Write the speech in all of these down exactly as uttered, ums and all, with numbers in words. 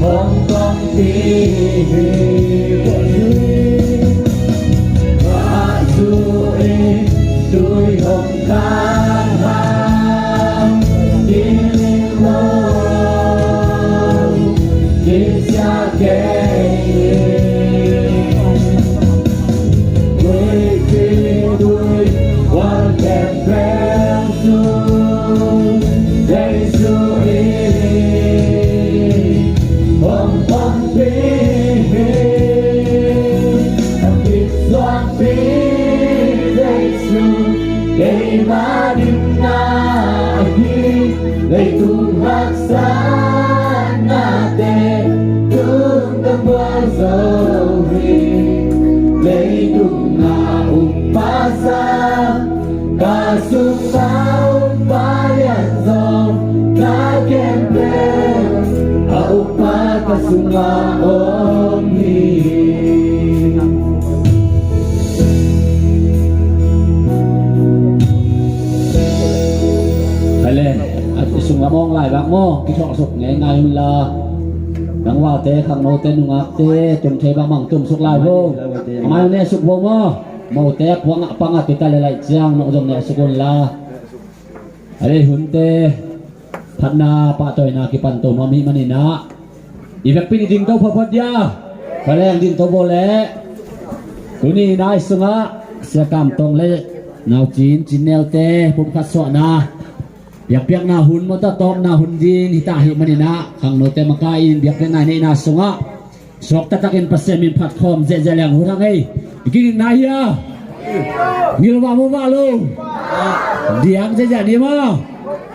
Hong kongpi hi. Mah zuih tui hong kang hang. Kiling lo, kisia kei hi. Tuipi tui, wal kempeuh. Jesu in hong pumpi hi, a kisuanpi Jesu keima ding na hi. Leitung haksatnate tungah buang zo hi. Leitung a um masa, ka sungah um pa lian zong, ka khempeuh a um pa ka sungah om hi. Hale, a sungah mawng lai bak maw, kithuah suk ngeingai un la. Tangvalte, khangnote, nungakte, tum thei bangmah tum suk lai vo. A mai ne suk vo maw. Mote a puang a pang a tuta le laih ciang nong zong ne suk un la. A lei hunte phatna pahtawina kipan to nuam hi maninah i vekpi in i dingto photphot dia. Ka leng dingto bo le. Tuni nai sungah Sia Kam Tong le Nau Cin, Cin Nelte pumkhat suahna biakpiakna hun mawta tawpna hun ding hita hi maninah khangnote makaih in biakpiakna i neihna sungah suak taktakin Pasian min phat khawm ziahziah leng hun hang ei. I kidingna hi a ngilvah muvah lo diang ziahziah ni maw.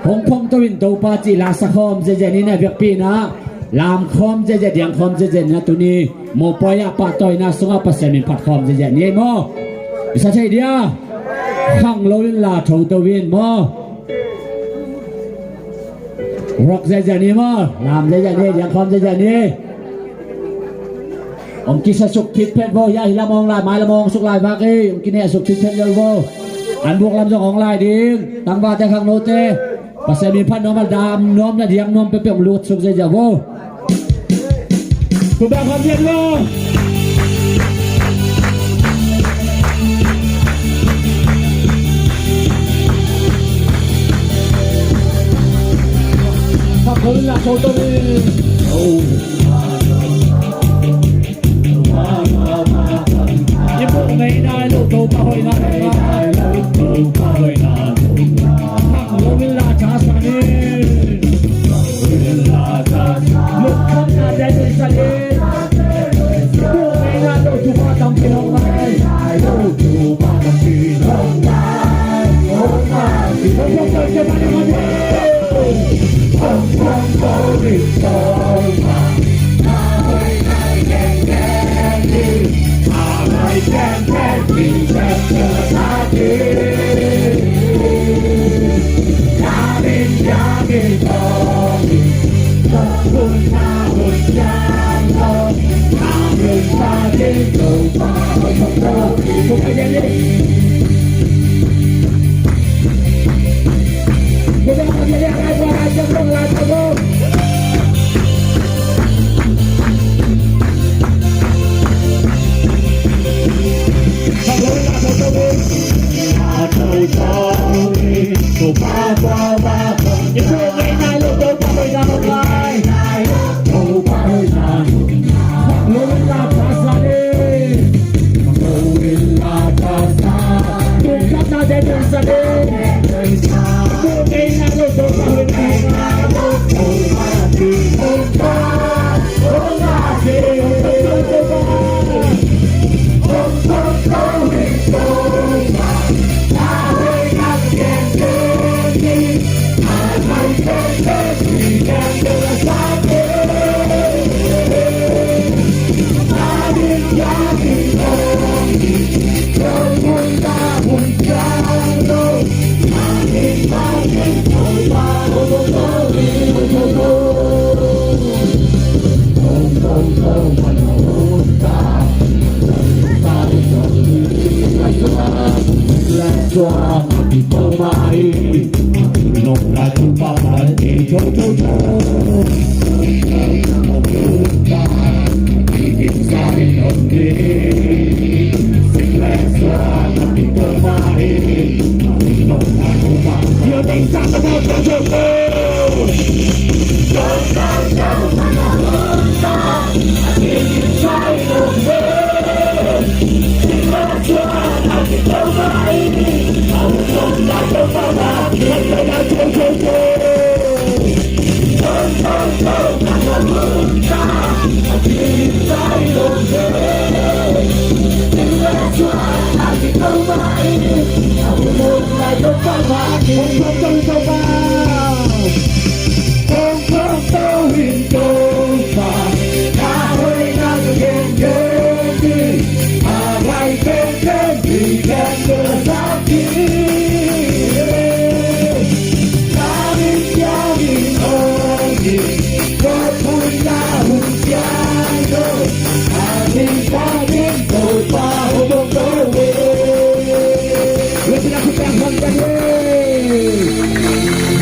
Hong phawngto in Topa cih lasa khawm ziahziah ni na biakpi inah lam khawm ziahziah diang khawm ziahziah ni na tuni mopawi ah pahtawina sungah Pasian min phat khawm ziahziah ni ei maw. I sa thei dia khang lo in la tho to in maw. Ruak ziahziah ni maw, lam ziahziah ni, diang khawm ziahziah ni. Hong kisa suk phitphet vo, hia hi lam hong lai, mai lam hong suk lai vak ei, hong kineh suk phitphet lel vo. An buk lam zong hong lai ding, tangvalte khangnote. Pasian min phat nuam a dam nuam na diang nuam peuhpeuh hong lut suk ziahziah vo. Kum bang kham lian lo. Kham khol la so to ni. I buk ngei nai lo Topa hoihna. Kham lo in la cha sa ni.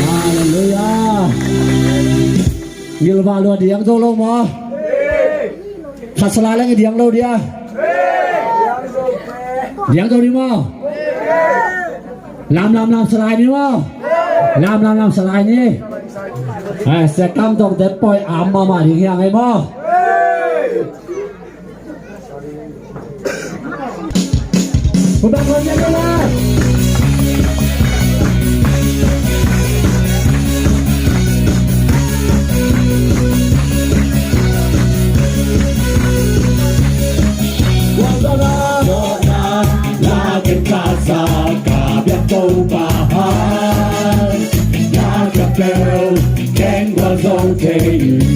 Halleluiah. Ngilvah lua, diang zo lo maw? Khat sa lai leng i diang lo dia. Diang zo ni maw? Lam lam lam sa lai ni maw? Lam lam lam sa lai ni. Ai, Sekam dongte pawi a mahmah ding hi hang ei maw?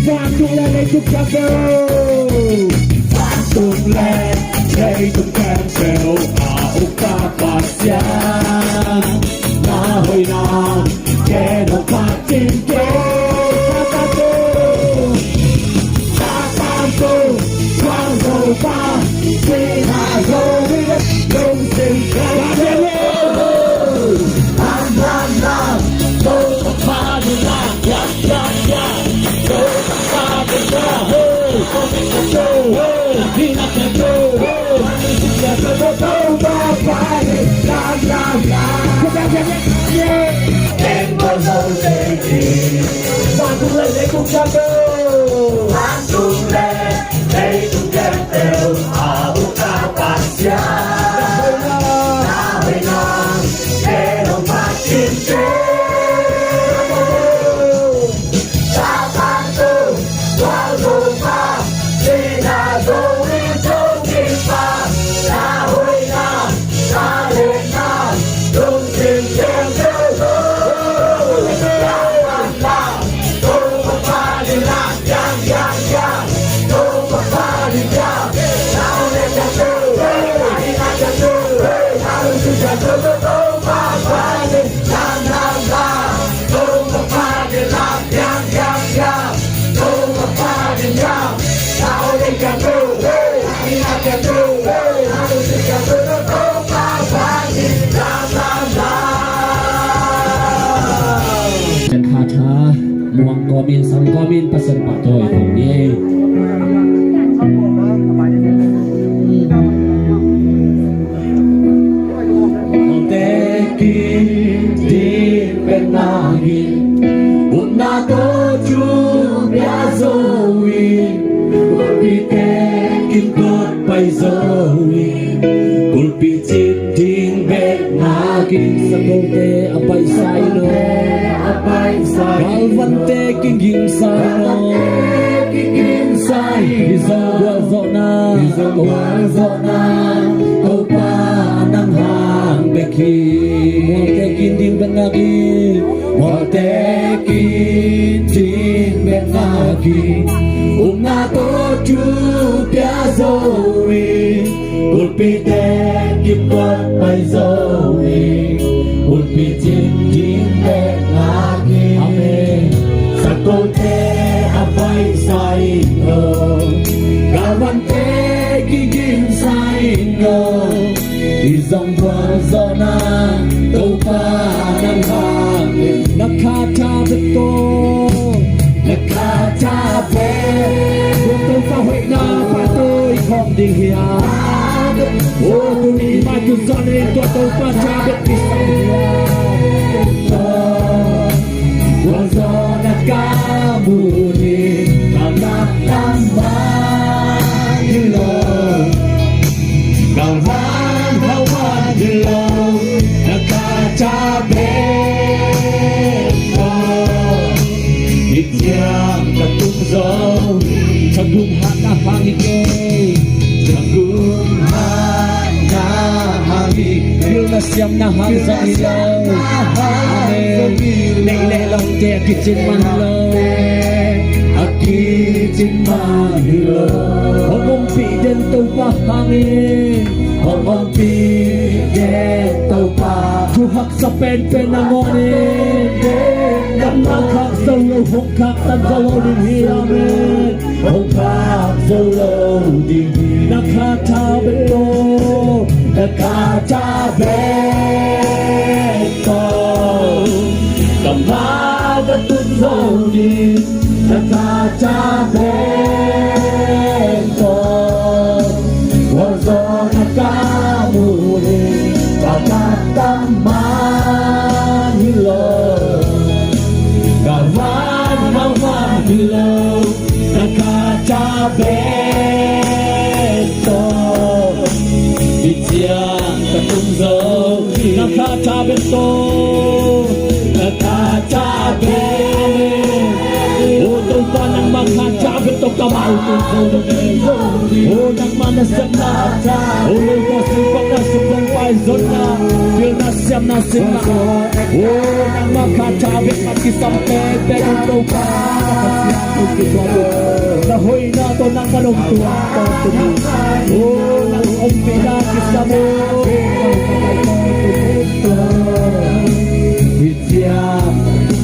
Vantung le leitung khempeuh. Vantung le leitung khempeuh a ukpa Pasian, na hoihna gen hong phat ding hi. Satan tung, gualzo pa, sihna zo in, lungsim khempeuh. Ken kha tha, muang kawmin, sang kawmin, Pasian pahtawi kawmin. Tekin ding bek nakin, upna tawh thu pia zo in, kulpi tekin kawt pai zo in, kulpi cin ding bek nakin, sakote a paisa in aw, galvante kigingsa in aw, i zong gualzawhna, i zong gualzawhna, Topa nang hang bek hi. Mualte kin ding bek nak hi. Mualte kin ding bek nak hi. Upna tawh thu pia zo hi. Kulpite kipawt pai zo hi. Kulpi cin ding bek nak hi. Amen. Sakote a paisa in aw, galvante kigingsa in aw, i zong gualzawhna, Topa nang hang hi. Na kha tha bek tawh Ding hiam. O, tuni mai tun zong in tua Topa tha bek kisam hiam. Tua zong a ka mu ding a ka tam man hi lo. Ka van hau man hi lo. Na ka tha bek tawh. Hih ciang ka tung zo. Thagum hatna hang hi kei. Thagum hatna hang hi. Pilna siamna hang zong hi lo. Amen. Neih le lawngte a kicin man hi lo. A kicin man hi lo. Hong ompih den Topa hang hi. Hong ompih den Topa. Thu haksa penpen nangawn in. Kan na khak zo lo, hong khaktan zo lo ding hi. Amen. Hong khak zo lo ding hi. Na kha tha bek tawh. Na kha tha bek tawh. Ka ma ka tun zo ding. Na ka tha bek tawh. Tua zong a ka mu ding a ka tam man hi lo. Ka van hau man hi lo. Na ka tha bek tawh. Hih ciang ka tung zo. Na ka tha bek tawh. Na ka tha bek. Amen. O Topa, nangma kha tha bek tawh ka ma uh tun zo. O nangma nasepna. O Topa, singkong na singkong pai zonna. Pilna siamna simna. O nangma kha tha bek a kisam pekpek, Topa. Na hoihna tawh nangma dong tua tawh tuni. O nang ompihna kisam o.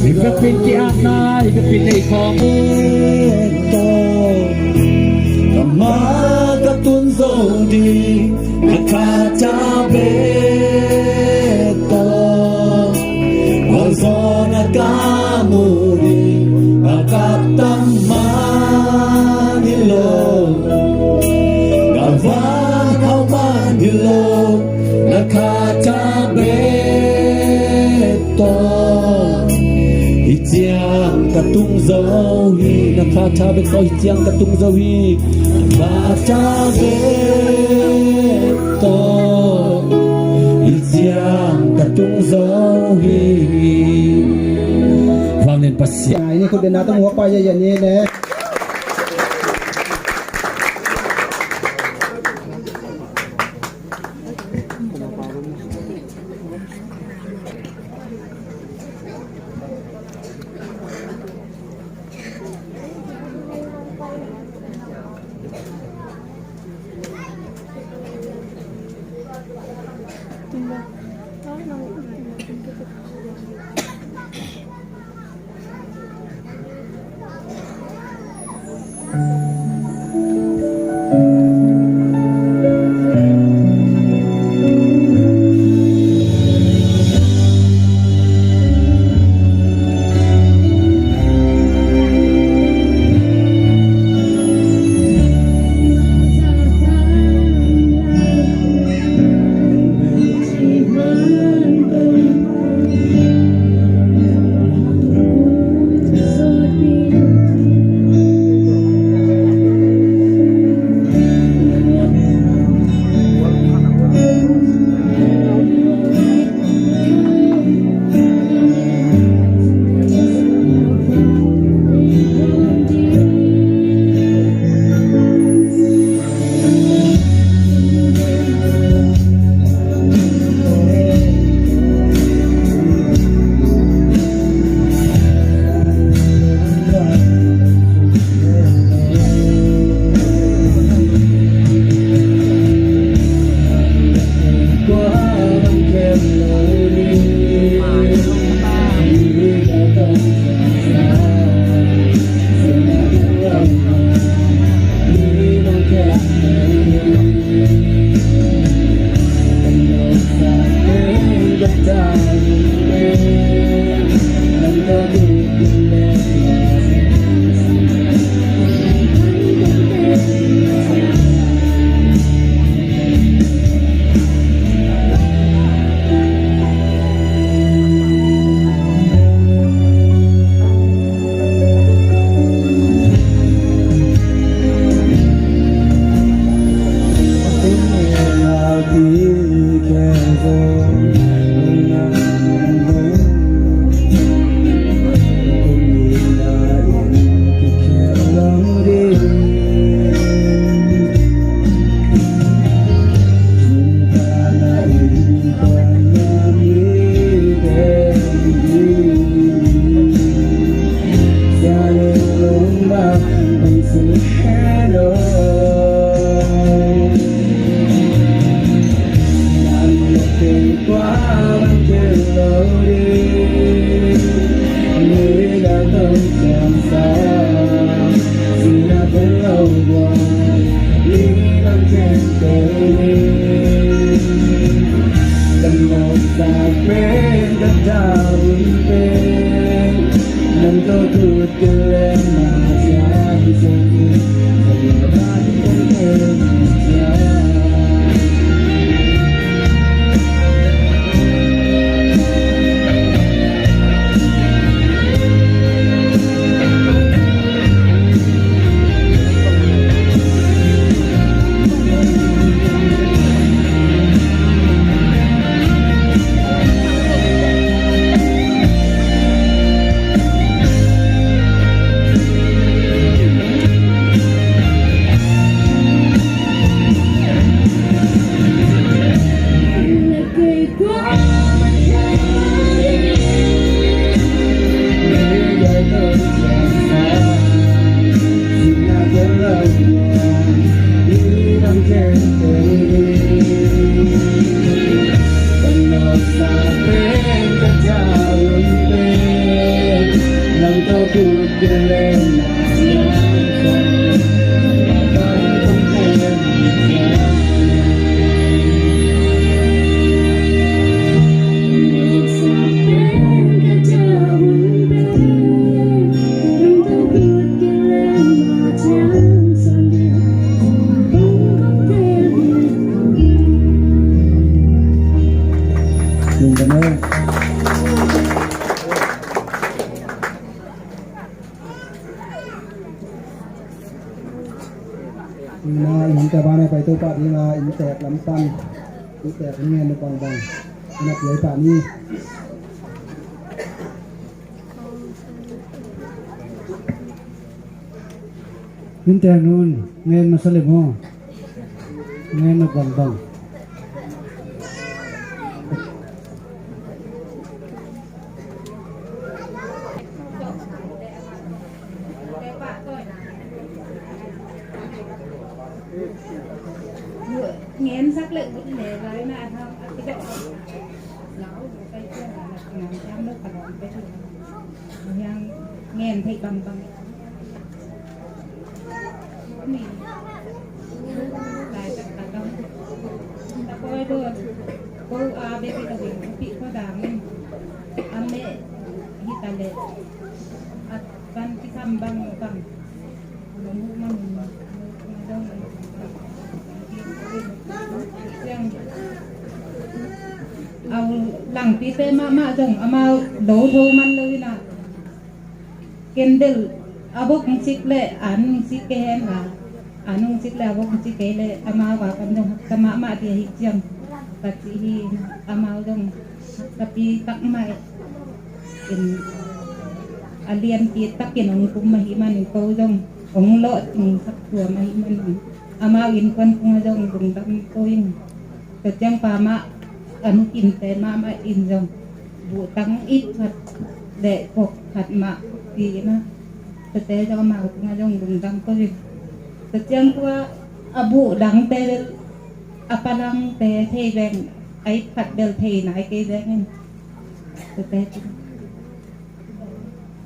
Hih vekpi in ki-atna, hih vekpi in nei khawm. Ka ma ka tun zo ding. Na kha tha bek tawh. Tua zong a ka mu ding a ka tam man hi lo. Ka van hau man hi lo. Na kha tha bek tawh. Hih ciang ka tung zo hi. Na kha tha bek tawh, hih ciang ka tung zo hi. Na kha tha bek tawh. Hih ciang ka tung zo hi. Vanglian Pasian. Ngai ni khut beng na tung huak pa ya ya ni ne. Ina innte bane pai Topa dinga inntek lam pan inntek ngen na bangbang ina piai pah ni. Inntek nun ngen masa le maw? Ngen na bangbang. Au, langpite mahmah zong amau lo tho man lo ina. Kendel a vok hong sik le an hong sik kei hen la, an hong sik le a vok hong sik kei le amau a kan zong haksa mahmah dih ahi ciang ka ci hi. Amau zong haksapi tak mah in a lianpi takin hong kum ahih manin ko zong hong lawh tung sak tuam ahih manin amau innkuan tungah zong lungdam ko in. Tua ciang pa mah a nu kimte mahmah in zong buhtang it khat le kok khat mah pi in a, tuate zong amau tungah zong lungdam ko in. Tua ciang tua a buh dangte a palangte thei veng a it khat bel thei nai kei veng in. Tuate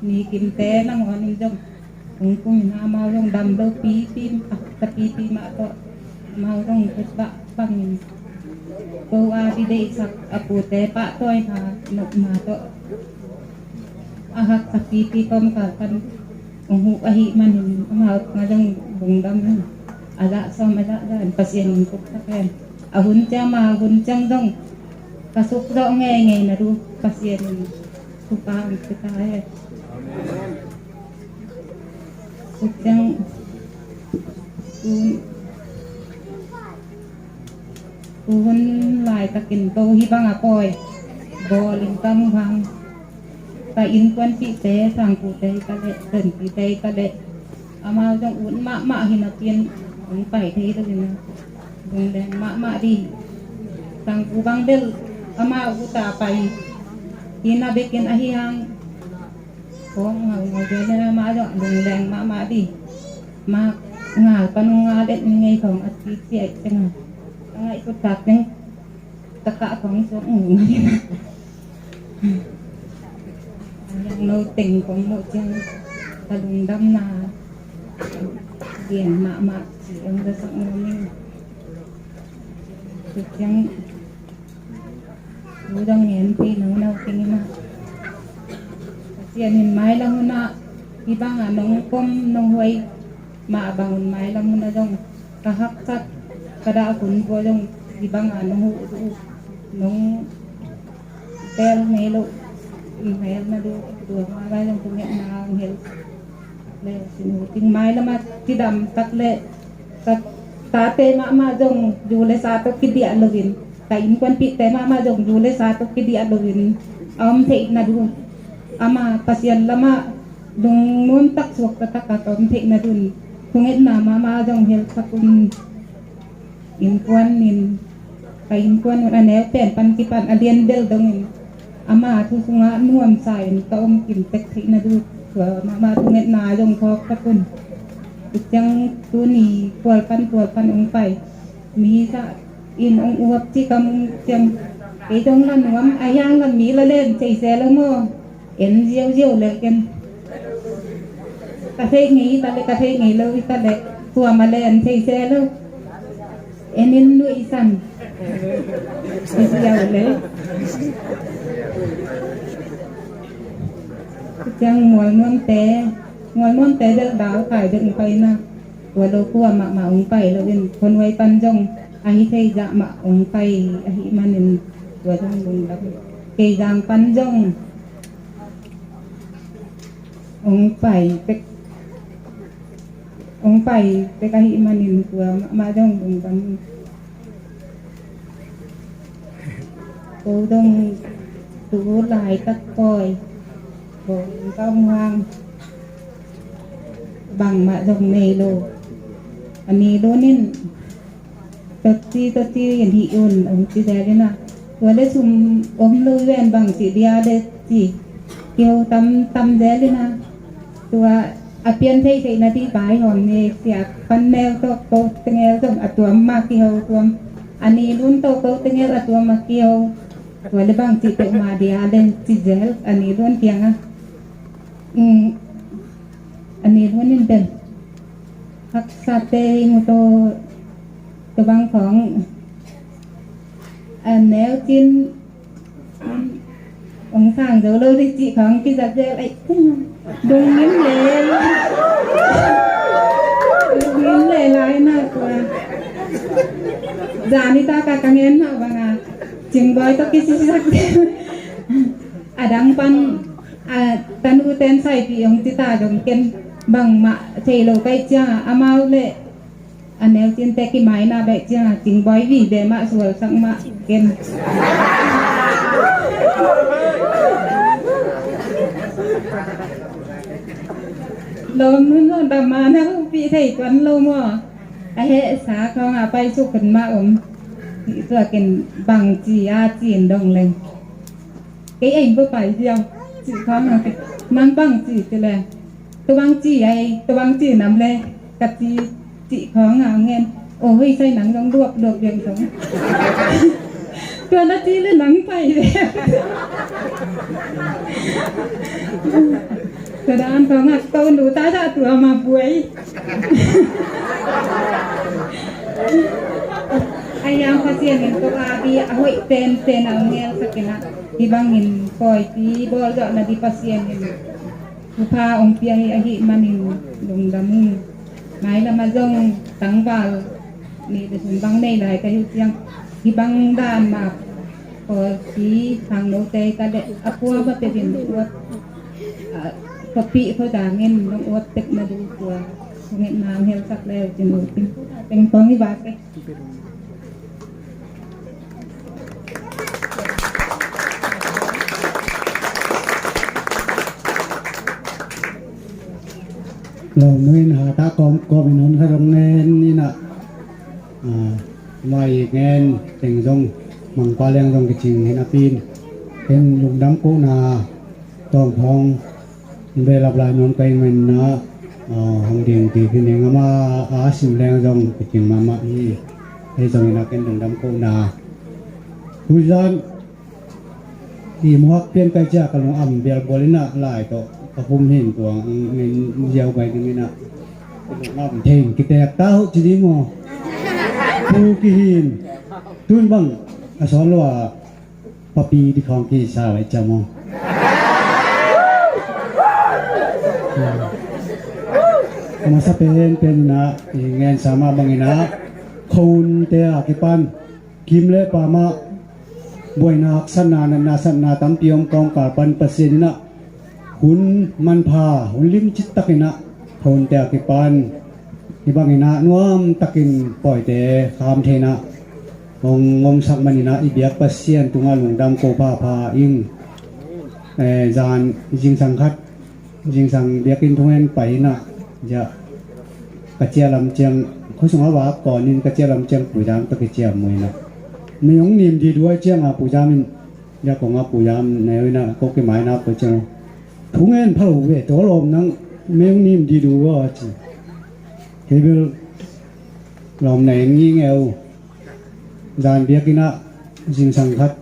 ni kimte nangawn in zong hong kum in amau zong dam lo pipi, a tapipi mah tawh amau zong kutbah bangin ko a dideihsak a pute pahtawina nopna tawh a haksa pipi kawmkal pan hong huh ahih manin amau tungah zong lungdam in a zah sawm a zah zah in Pasian in kuksak hen. A hun ciang ma a hun ciang zong ka suk zawh ngeingei na duh Pasian in thupha hong pia ta hen. Tuk ciang tu, tu hun laitakin ko hih bang a pawi bawl in ka muh hang ka innkuanpihte, sangkute hi ta leh, tonpite hi ta leh amau zong ut mahmah hi napi-in hong pai thei lo in a, lungleng mahmah dih. Sangku bang bel amau ut a pai hi na bekin ahi hang Kong ngau ngau dia le na ma zong lungleng mahmah di. Ma ngal pan ngal et ni ngei kong a ci ci ai teng a. Ngai kut tak teng taka kong suak ngu ngai na. Yang no teng kong mo ciang ka lungdam na. Lian mahmah ci ang da sak no ni. Ciang Lu dong ngen pi nong nau king ina. Pasian in mailam una ibang a nong pom nong huai ma abang un mailam una dong ka haksat ka da kun bua dong ibang a nong hu du nong tel melo mel na du du ma dong tu ngen na hel. Le, sin hu ting mailam a tidam tak le, ka tate mahmah zong zu le sa tawh kidiah loin, ka innkuanpihte mahmah zong zu le sa tawh kidiah loin a om theih na duh. Ama Pasian lamah lungnuam tak suak taktak a ka om theih na duh. Thungetna mahmah zong helsak un. Innkuan in, ka innkuan un a neu pen pan kipan a lian bel dongin ama thu sungah nuamsa in ka om kim tek theih na duh. Tua mahmah thungetna zong phawk ka pun. Tua ciang tuni kual pan kual pan ong pai. Mi sa in ong uap ci kam ciang kei zong la nuam a hiang la mi la len thei se lo maw. En ziauziau le ken. Ka thei ngei ta le, ka thei ngei lo ta le. Tua ma le en thei se lo. En in nuih san. Ziau le. Ciang mual nuam te, mual nuam te del dau kai del pai na. Tua lo kua mahmah ong pai lo in. Kon wai pan zong. A hi thei zah mah ong pai. A hi manin tua zong lungdam. Kei zang pan zong. Ong pai tek, ong pai tek ahih manin tua mahmah dong dong dam. Ko dong tu lai tak koi. Ko dong huang bangmah dong nei lo. Ani lo nin Tawci tawci in hih un ong ci zel in a. Tua le sum om lo ven bang ci dia le ci. Kiho tam tam zel in a. Tua a pian thei thei na ti pai hom ni sia pan neu to ko tengel to a tuam ma kiho tuam. Ani lun to ko tengel a tuam ma kiho. Tua le bang ci pek ma dia le ci zel ani lun kiang a. Ani lun in bel. Haksate hi mu to tua bang khong a neu cin ong sang zo lo di cih khong kizat zel ai dong ngim le dong ngim le lai na tua. Zani ta ka ka ngen na bang a cing boy to kisi sak a dang pan a tanu ten sai pi ong cita dong ken bang ma thei lo kai cia amau le. A neu cin te ki mai na bek ciang a cing boy vi be mah sual sak mah ken. Lom nun lom dam ma na hu pi thei tuan lo maw. A he sa khong a pai suk kun ma om. Tua ken bang ci a cin dong leng. Kei ei bua pai ziau ci khong a nang bang ci ci le. Tua bang ci ai tua bang ci nam le ka ci ci khong a ngen. O hei sai nang dong duak duak biang dong. Tua na ci le nang pai le. Tua dan khong a tua nu ta sa tua ma buai. Ai yang Pasian in tua a bi a hoih ten ten a ngel sakin a. Hi bangin koi ti bol zawh na di Pasian in. Thupha ong pia hi ahih manin lungdam ung. Mailam a zong tangval nih le sum bang nei lai ka hi uh ciang hi bang dan mah kawlpi khangnote ka leh a pua va pia din uap khuapih khua dangin nong uap tek na duh tua. Kong et nang helsak leu cin uh cin teng tong hi va ke. Lo nuin hata kom kom inun kha dong nen ina. Mai ngen teng zong mangpa leng zong kicing hen apin. Ken lungdam ko na tong phong. Ve lap lai nuam ka ing manin ah, ah, hong ding kik hi ning, ama a sim leng zong kicing mahmah hi. Hei zongin ah ken lungdam kohna. Tuzan i muak pian kai cia ka lungam bial bual in ah lai tawh ka pum hin tuang ngin ziau bai ding in ah lungam thei in kitek ta hoh ci ding maw? Pu kihin tun bang a sawn lua papi di khawng kisa lai cia maw? A masa penpen in ah i ngen sa mah bangin ah khonte a kipan kim le pam ah buaina haksatna natna satna tampi om kawmkal pan Pasian in ah hun manpha hun limcik takin ah khonte a kipan hih bangin ah nuam takin pawite kham thei in ah hong omsak manin ah i biak Pasian tungah lungdam ko phapha ing. Eh, zan zingsang khat zingsang biakinn thungen pai in ah ziah ka cia lam ciang khua sungah vak kawnin ka cia lam ciang Pu Zam tawh kiciam uh in ah mei hong nim dih duai ciangah Pu Zam in ziah kongah Pu Zam neu in ah ko kimai nak ko ciang thungen pha uh ve tawh lawm nang mei hong nim dih duh uh a ci. Kei bel lawm na en ngingeu. Zan biakinn ah zingsang khat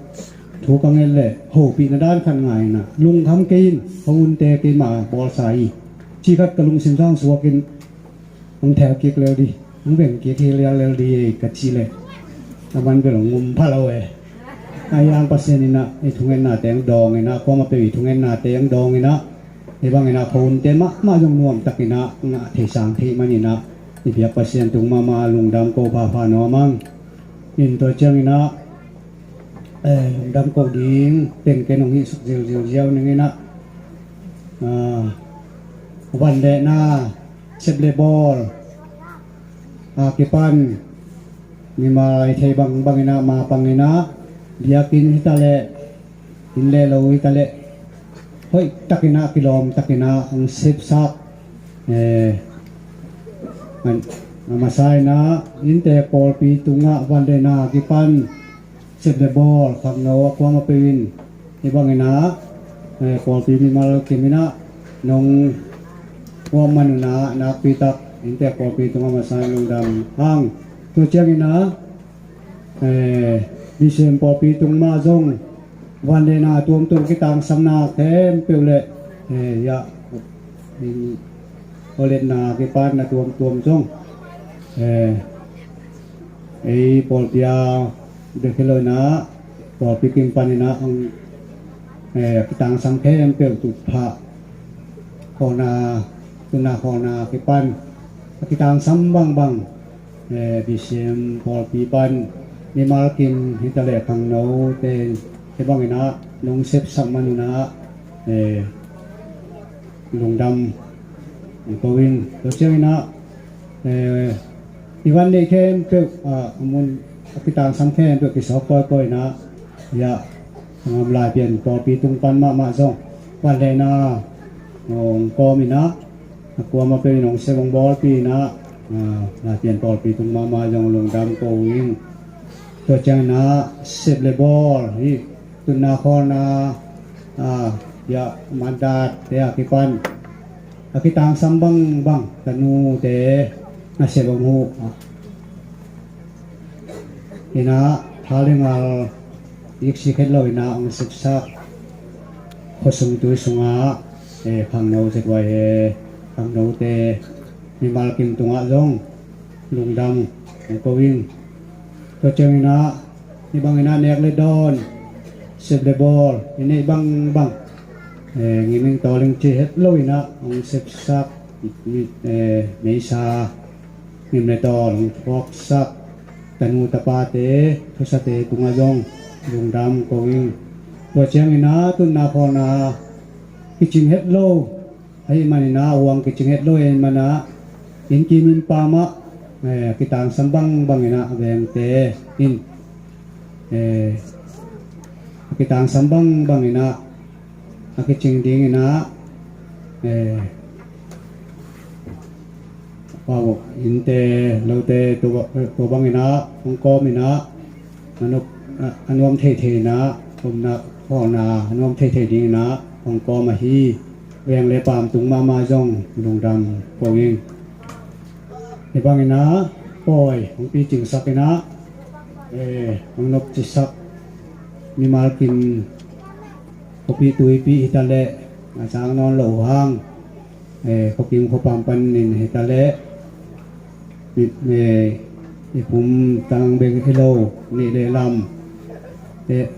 thu ka nget leh hopihna dan khat ngai in ah lungkham kei in hong unte keima bawlsa hi. Ci khat ka lungsim sang suakin hong thel kik lel di hong veng kik hi lial lel di ei ka ci leh a man bel hong um pha lo e. A yang Pasian in ah i thungetna teng dawng in ah kuama peuh i thungetna teng dawng in ah hih bangin ah khonte mahmah zong nuamtakin ah ngah thei sang thei manin ah i biak Pasian tung mahmah lungdam ko phapha nuam ang. In tua ciangin ah, eh, lungdam ko ding teng ken hong hih suk ziauziau ziau ning in ah, ah, van le na sep le bawl a kipan mimal a i thei bangbang in ah ma pang in ah biakinn hi ta leh inn le lo hi ta leh hoih takin ah kilawm takin ah hong sepsak. Eh, a masa in ah innte pawlpi tungah van le na kipan sep le bawl khangno a kuama peuh in hih bangin ah, eh, pawlpi mimal kim in ah nong kuam man un ah nakpi tak innte pawlpi tungah masa in lungdam hang. Tua ciangin ah eh, B C M pawlpi tung mah zong van le na tuamtuam kitangsamna khempeuh le, eh, ya, in, holetna kipanna tuamtuam zong, eh, ei pawlpi a bek hi lo in ah pawlpi kim panin ah ang, eh, kitangsam khempeuh tutphah khawhna, tunna khawhna kipan a kitangsam bangbang, eh, B C M pawlpi pan mimal kim hi ta leh khangnote hih bangin ah nong sepsak man un ah, eh, lungdam ko in. Tua ciangin ah, eh, i van le khempeuh, ah, a mun a kitangsam khempeuh kisawk kawikawi in ah, ya, a ngam Laipian pawlpi tung pan mahmah zong van le na hong kawm in ah a kuama peuh in hong sep hong bawlpih in ah, ah, Laipian pawlpi tung mahmah zong lungdam ko ing. Tua ciangin ah sep le bawl hih tutna khawlna, ah, ya, mandat te a kipan a kitangsam bangbang tanute a sep hong huh, ah, in ah tha le ngal iksik het lo in ah hong sepsak khuasung tui sungah, eh, khangno Z Y A khangnote mimal kim tungah zong lungdam ko ing. Tua ciangin ah hih bangin ah nek le dawn sep le bawl i neih bangbang, eh, ngiming tawling ci het lo in ah hong sepsak, eh, meisa ngim le tawl hong thuaksak tanu tapate thusate tungah zong lungdam ko ing. Tua ciangin ah tutna khawlna kicing het lo ahih manin ah, uang kicing het lo ahih manin ah, innkim innpam ah, eh, kitangsam bangbang in ah vengte in, eh, kitangsam bangbang in ah a kicing ding in ah, eh, aw, innte lote tua, tua bang in ah hong kawm in ah a nuam, a, a nuam theithei in ah omna khawlna a nuam theithei ding in ah hong kawm ahi. veng le paam tung mahmah zong lungdam ko ing. Hih bangin ah pawi hong picingsak in ah, eh, hong nopcisak mimal kim khuapi tuipi hi ta leh a sang nawn lo uh hang, eh, khuakim khuapam panin hi ta leh mi, eh, i pum tang bek hi lo, nih le lam, eh,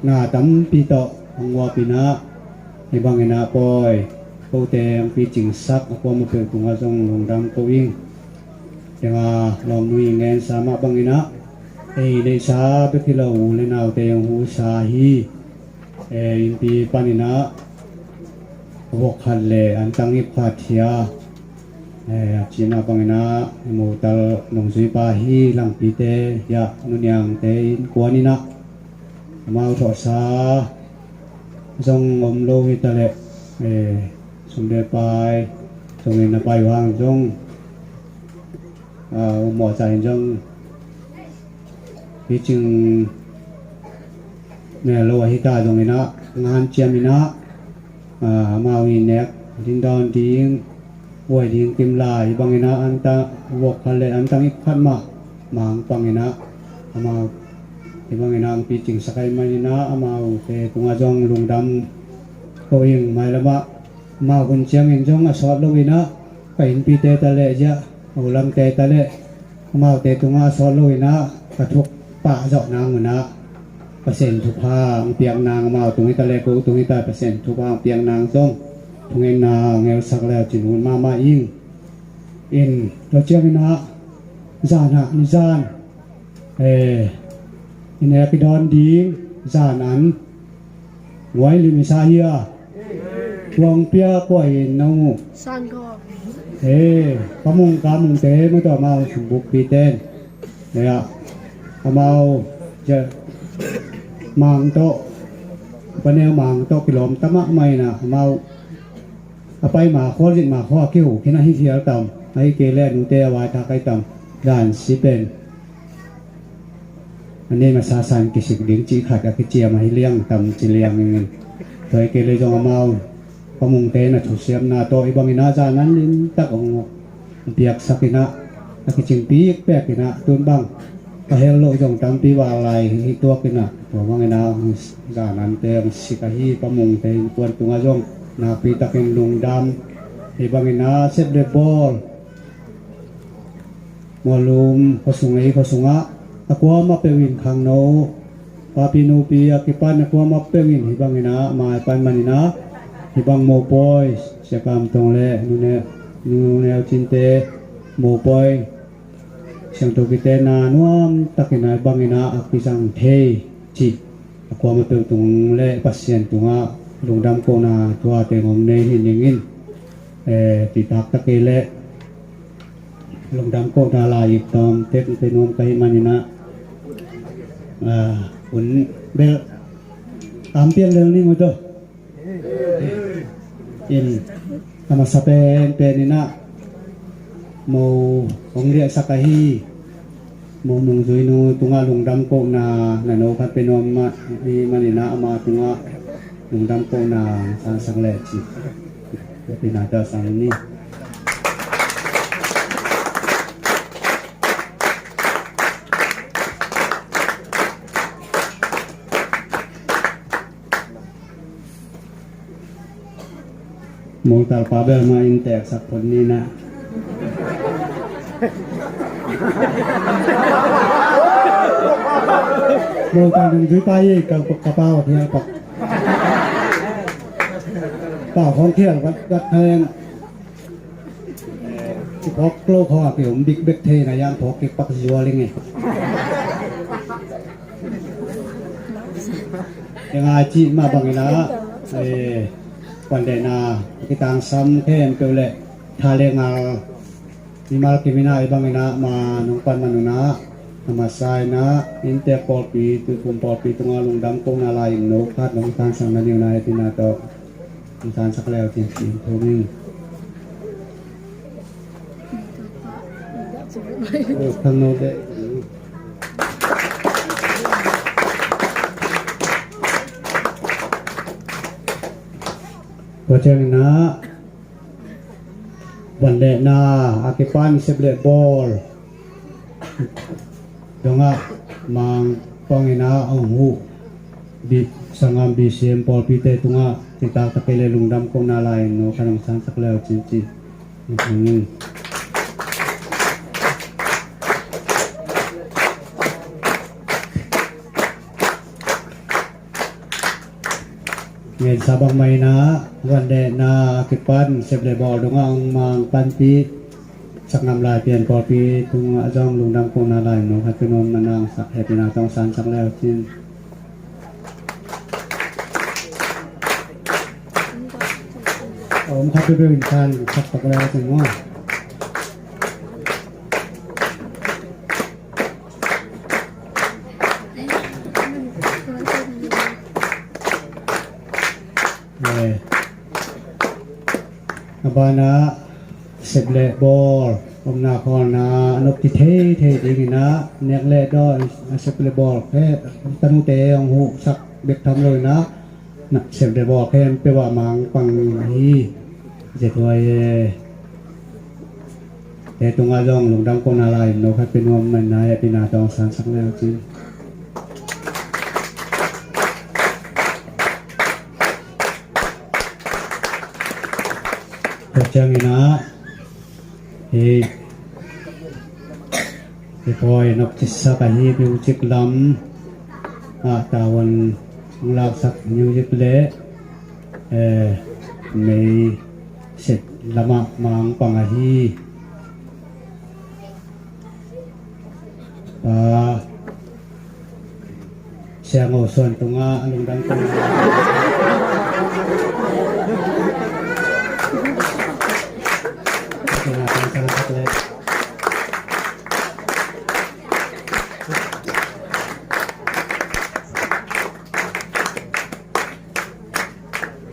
na tampi tawh hong uap in ah, hih bangin ah pawi kote hong picingsak a kuamah peuh tungah zong lungdam ko ing. Ciang a lawmnu in ngensa mah bangin ah ei neihsa bek hi lo, u le naute hong husa hi. Eh, innpi panin ah vok khat le antang ip khat hi a, eh, a cih mah bangin ah i motal nungzuipa hi, langpite hi a, nuniangte innkuan in ah amau thawhsa zong om lo hi ta leh, eh, sum le pai zongin a pai uh hang zong, ah, u mawh ca in zong picing mel lo ahi ta zongin ah, ngan ciam in ah, ah, amau i nek ding dawn ding, buai ding kim lai bangin ah, antang vok khat le antang ip khat mah mang pangin ah, amau hih bangin ah hong picingsak ahih manin ah, amaute tungah zong lungdam ko ing. Mailam ah amau hun ciangin zong a sawt lo in ah, ka innpite ta leh ziah, a ulangte ta leh amaute tungah a sawt lo in ah ka thuk pah zawh nang un ah, Pasian thupha hong piak nang, amau tung hi ta leh ko tung hi ta, Pasian thupha hong piak nang zong thungetna ngelsak le cin hun mahmah ing. In tua ciangin ah zan ah ni zan, eh, i nek i dawn ding zan an nguai lim i sa hi a, kuang pia kua in na uh. San ko. Eh, ka mung ka mungte mu tawh amau sumbuk pi ten. Leh ah amau ja mang tawh, paneu mang tawh kilawm ta mahmah in ah, amau a pai ma khua, zin ma khua kihu khin a hi hial tam, ahi kei leh nute a vai thak ai tam, dan si pen a nei masa san kisik ding cih khat a kiciam ahi liang tam ci liang in. Tua hi kei leh zong amau ka mungte na thusiamna tawh hih bangin ah zan an limtak hong piaksak in ah, a kicing pikpek in ah, tun bang ka hel loh zong tampi val lai hi tuak in ah, tua bangin ah zan ante hong sik ahi ka mungte innkuan tungah zong nakpi takin lungdam. Hih bangin ah sep le bawl Mualum khuasung, ei khuasungah a kuamah peuh in khangno, papi nupi a kipan a kuamah peuh in hih bangin ah mai pan manin ah hih bang mopawi, Sia Kam Tong le Nu Neu, Nu Neu Cinte mopawi siangtho kitenna nuam takin ah hih bangin ah a kizang thei cih a kuamah peuh tung le Pasian tungah lungdam kohna tua teng hong nei hi ning in, eh, cihtak tak kei leh lungdam kohna lai-ip tawm tek pe nuam ka hih manin ah, ah, hun bel am pian lel ni maw tawh. In a masa penpen in ah mo hong liahsak ahi mo nungzuinu tungah lungdam kohna na no khat pe nuam mah hih manin ah ama tungah lungdam kohna sansak leh cih pi na ta sang ni. Mungtal pa bel mah in teksak phot ni na. Mungtal nungzui pa hi ka, ka pau a thial pak. Pau khong thial vat, vat theng. I phawk lo khawng a kiom bik bek thei na, yang phawk kik pak zual ing e. Eng a cih mah bangin ah, eh, pandehna a kitangsam khempeuh le tha le ngal mimal kim in ah hih bangin ah ma nong pan man un ah, a masa in ah inntek pawlpi, tuiphum pawlpi tungah lungdam kohna lai-ip no khat nong tangsang na ni un ah, hehpihna tawh nong tangsak leu cin cin thum ing. Khangno deh. Tua ciangin ah, van lehna a kipan sep le bawl dongah Mang pangin ah hong huh, bi-, sanggam B C M pawlpite tungah citak tak kei le lungdam kohna lai-in no khat hong sansak le uh cin ci. Ngensa bangmah in ah, van lehna a kipan sep le bawl dongah hong mang panpih sanggam Laipian pawlpi tungah zong lungdam kohna lai-in no khat pia nuam, manna hong sak, hehpihna tawh hong sansak le uh cin. Om khat peuhpeuh in sansak tak le uh cin maw. Eh. A banah sep le bawl omna khawlna a nopci theithei dingin ah nek le daw a sep le bawl khe, tanute hong huhsak bek tham loin ah, na sep le bawl khempeuh ah Mang pang hi. Zia tuai e. Te tungah zong lungdam kohna lai-in no khat pia nuam, manna hehpihna tawh hong sansak le uh cin. Tua ciangin ah, hih, hih pawi nopci sak ahi music lam ah tavuan hong laksak music le, eh, mei set lamah Mang pang ahi Pa Siang Aw Suan tungah a lungdam kong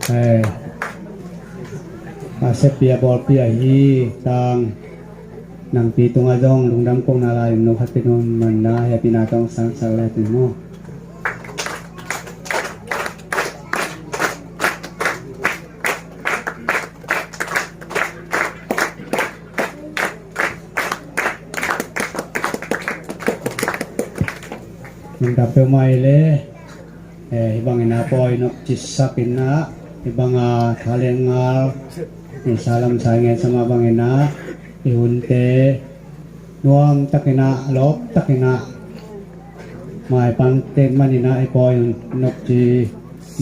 Eh, a seppih a bawlpih ahi tang nangpi tungah zong lungdam kohna lai-in no khat pia nuam, manna hehpihna tawh hong sansak le uh cin maw. Lungdam peuhmah hi le, eh, hih bangin ah pawi nopci sak in ah, hih bang a thaleng ngal, eh, salam sai ngen sama bangin ah, i hunte nuam takin ah, lawp takin ah, maipangte manin ah, i pawi nopci,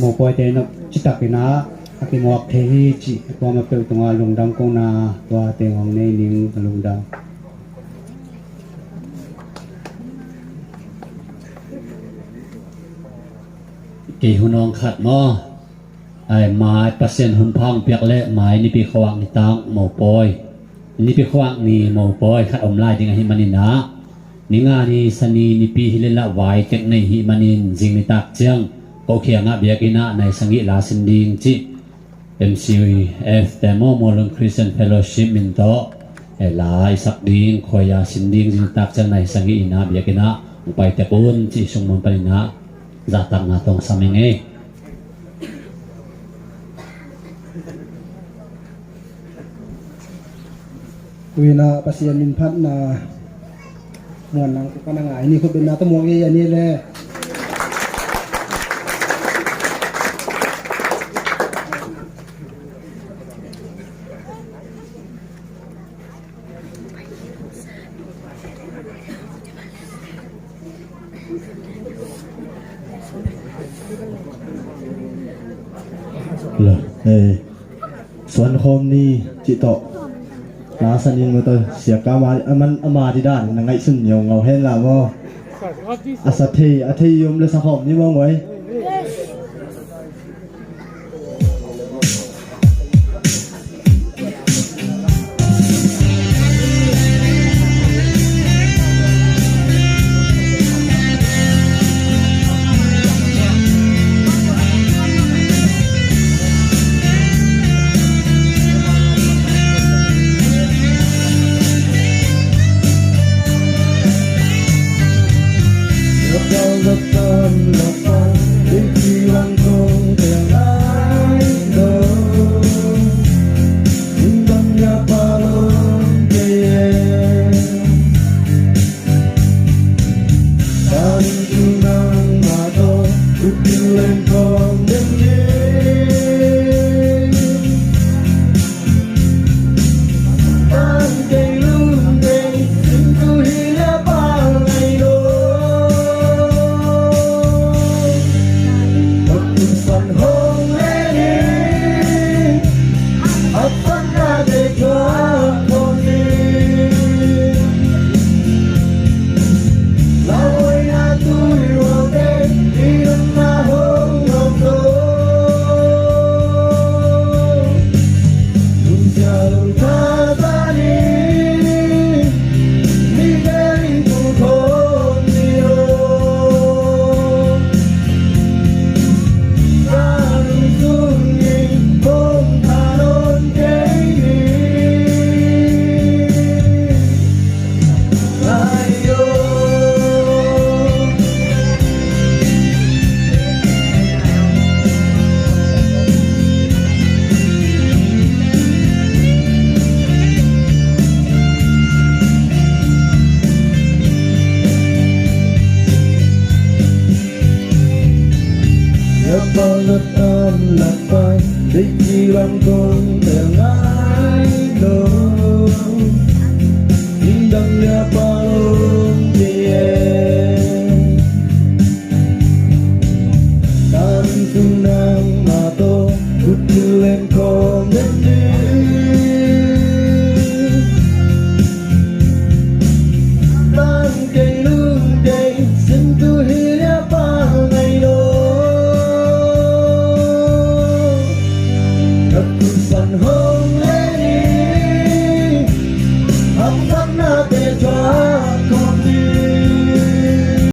mopawite nopci takin ah a kimuak thei hi cih, i pawi nopci tungah lungdam kohna tua teng hong nei ning. Ka lungdam. Kei hun hong khat maw? Ai, mai Pasian hun pha hong piak le mai Nipi khuavak ni tang mopawi, Nipi khuavak ni mopawi khat om lai ding ahih manin ah, ni nga ni Sani nipi hi le lah vai tek nei hih manin zing nitak ciang ko kiangah biakinn ah nai sagih la sin ding cih M C F te maw, Mualun Christian Fellowship min tawh, eh, la i sak ding, khuai a sin ding, zing nitak ciang nai sagih in ah biakinn ah hong pai tek un cih sung mun panin ah zahtakna tawh hong sam ing ei. Tu-in ah Pasian min phatna muan nang tu ka na ngai ni, khut bengna tawh muak ei a ni le. Lo, eh, suan khawm ni cih tawh. La san in maw tawh, siaka ama, aman ama di dan na ngaihsun ngiaungau hen la maw. A sa thei, a thei i om le sa khawm ni maw ngoi. Yak pa yak an lak pai, dei ci lam kong tel ngai lo. Ding dang yak pa lom ci e. Tan sung nang ma to, kut kilen kong den di. Tan kei lung kei, sin tu hi yak pa ngai lo. Ka kut pan hong le ni, hap pan na te tua.